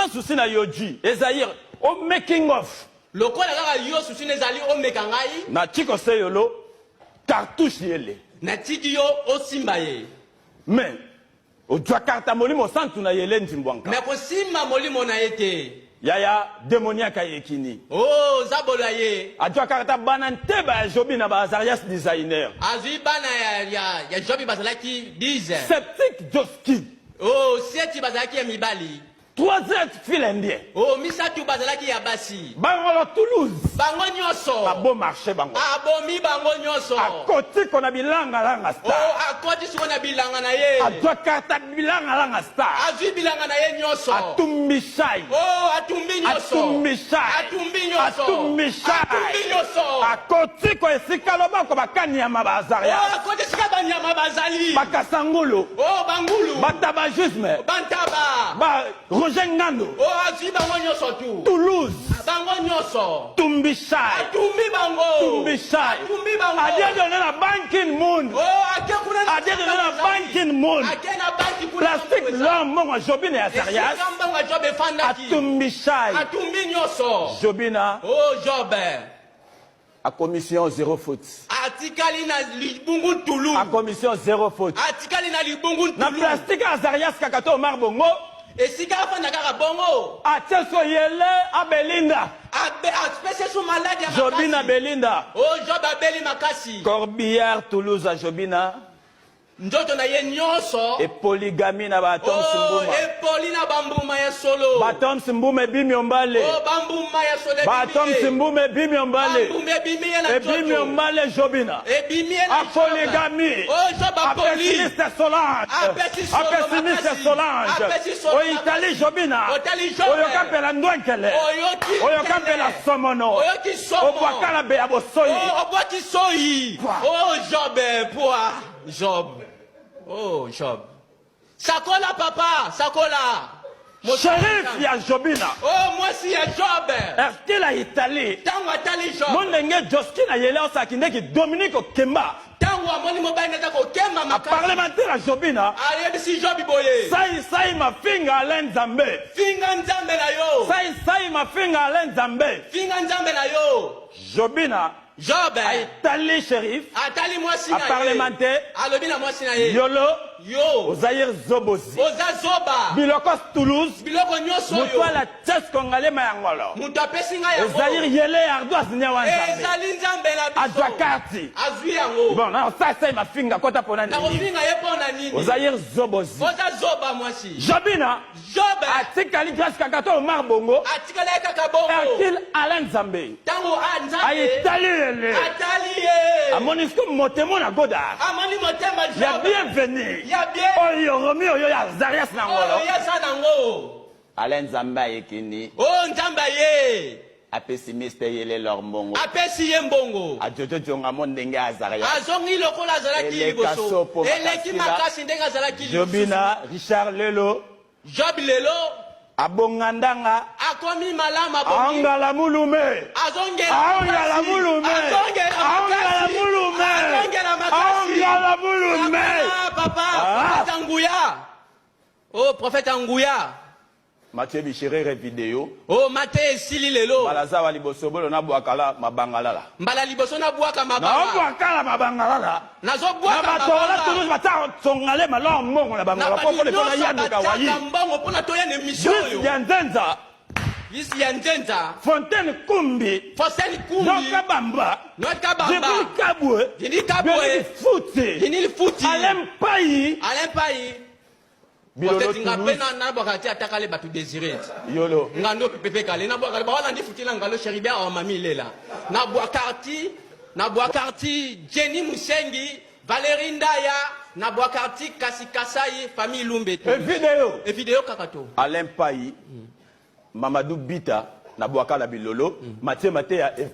Souci na yoji ezaire o making of. Lokola kaka yo souci na ezali omeka ngai. Na tiko se yolo cartouche yele. Na tiki yo osimba ye. Mais ojua karta molimo santu na yele nzimbwanka. Mais kosimba molimo na ye te. Yaya demoniaque ayekini. Oh zabolo aye. Ajua karta bana nteba ya Jobi na ba Azarias designer. Azui bana ya, ya, ya Jobi bazalaki 10. Septique Joski. Oh seti bazalaki ya mibali. Troisième file indien. Oh misatu bazalaki ya basi. Bangolo Toulouse. Bango nyonso. Ba beau marché bango. Abomi bango nyonso. Akoti kona bilanga langa star. Oh akoti siko na bilanga na ye. Azwa carte bilanga langa star. Azwi bilanga na ye nyonso. Atumbi shai. Oh atumbi nyonso. Atumbi shai. Atumbi nyonso. Atumbi shai. Atumbi nyonso. Akoti ko esika loboko bakanyama ba Azaria. Oh akoti esika banyama bazali. Bakasangulu. Oh bangulu. Batabagisme. Bantaba. Ba Roger Ngando. Oh azwi bango nyonso tu. Toulouse. Bango nyonso. Tumbi shai. Atumbi bango. Tumbi shai. Atumbi bango. Adie donné na banking moon. Oh ake kuna na. Adie donné na banking moon. Ake na banki kuna. Plastique l'homme mbongo Jobina ya Zarias. Esika mbongo ya Job efandaki. Atumbi shai. Atumbi nyonso. Jobina. Oh Job. A commission zero faute. Atikali na libungu ntulu. A commission zero faute. Atikali na libungu ntulu. Na plastique Azarias Kakato Omar Bongo. Esika afanda kaka bongo. Atie so yele abelinda. Abe apesi so maladi ya makasi. Jobina Belinda. Oh Job abeli makasi. Corbillard Toulouse a Jobina. Nzoto na ye nyonso. Epoligami na ba atoms oh, mbuma. Epoli na bambuma ya solo. Ba atoms mbuma ebimi ombale. Oh, bambuma ya solo ebimi. Ba atoms mbuma ebimi ombale. Bambuma ebimi ye na nzoto. Ebimi ombale Jobina. Ebimi ye na Apoligami. Oh, Job apoli. Apesi Mr Solange. Apesi solo Apesi Mr Solange. Apesi solo. O Italie Jobina. Otali Job. Oyoka mpela ndwenkele. Oyoki. Oyoka mpela somono. Oyoki somo. Obwakala be ya bosoyi. Oh, obwaki soyi. Oh, Job, poa. Job. Oh, Job. Sakola papa, sakola. Sheriff ya Jobina. Oh, mwasi ya Job. Hercule ya Italie. Tango atali Job. Mondenge Josky na yele osaki ndeki Dominique Okemba. Tango amoni mobali naza kokemba makasi. Parlementaire ya Jobina. Ayebisi Job boye. Sai sai mafinga Alain Nzambe. Finga Nzambe na yo. Sai sai mafinga Alain Nzambe. Finga Nzambe na yo. Jobina. Job atali shérif atali mwasi na ye aparlemente alobi na mwasi na ye yolo yo ozaire zobozi oza zoba biloko Toulouse biloko nyonso oyo moto ala chess congolais ma yangolo moto apesi ngai yango ozaire yele ardoise nyawa nzambe ezali nzambe na biso azwa karti azwi yango bon na osasa mafinga kota pona nini nakofinga ye pona nini ozaire zobozi oza zoba mwasi Jobina Job atikali grâce kaka to Omar Bongo atikali ye kaka bongo Hercule Alain Nzambe ntango a Nzambe ayetali yele atali ye amoni siko motema na Godard amoni motema ya Job bienvenu ya bien oyo Romi oyo ya Azarias na ngolo oyo ye aza nango Alain Nzambe ayekini o Nzambe aye apesi Mr Yele lor mbongo apesi ye mbongo ajojo jonga mo ndenge Azarias azongi lokola azalaki Eleka liboso sopo eleki makasi la. makasi ndenge azalaki lisusu. Jobina Richard Lelo Job lelo abonga ndanga akomi malamu abongi angala mulume azongela angala makasi. mulume azongela angala makasi. mulume azongela makasi angala mulume Papa, papa Ah. prophète ya nguya oh prophète ya nguya Mathieu Bicherere video oh mate esili lelo mbala zawa liboso bolo nabwakala mabangalala mbala liboso nabwaka mabanga naobwakala mabangalala na nazobwaka bato wana mabanga toulouse batia songale malor mbongo na na bango bato mpo mpona nyonso yanduka wayi batiaka mbongo mpona toya na emission Brice oyo ya nzenza visi ya nzenza Fontaine Kumbi Fontaine Kumbi Noka Bamba Noka Bamba Djibril Kabwe Djibril Kabwe Benny Futi Djibril Futi Alain Mpayi Alain Mpayi Bilolo Peut-être nga pe Toulouse na nabwaka ti atakale bato désiré ti Yolo nga ndo pepe kale nabwaka bawana ndi futila ngalo Cheribia awa mami lela nabwaka ti nabwaka ti Jenny Musengi Valérie Ndaya nabwaka ti Kasi Kasai famille Lumbe Et vidéo et vidéo kaka to Alain Mpayi Mamadou Bita nabwaka la Bilolo Mathieu Mateya et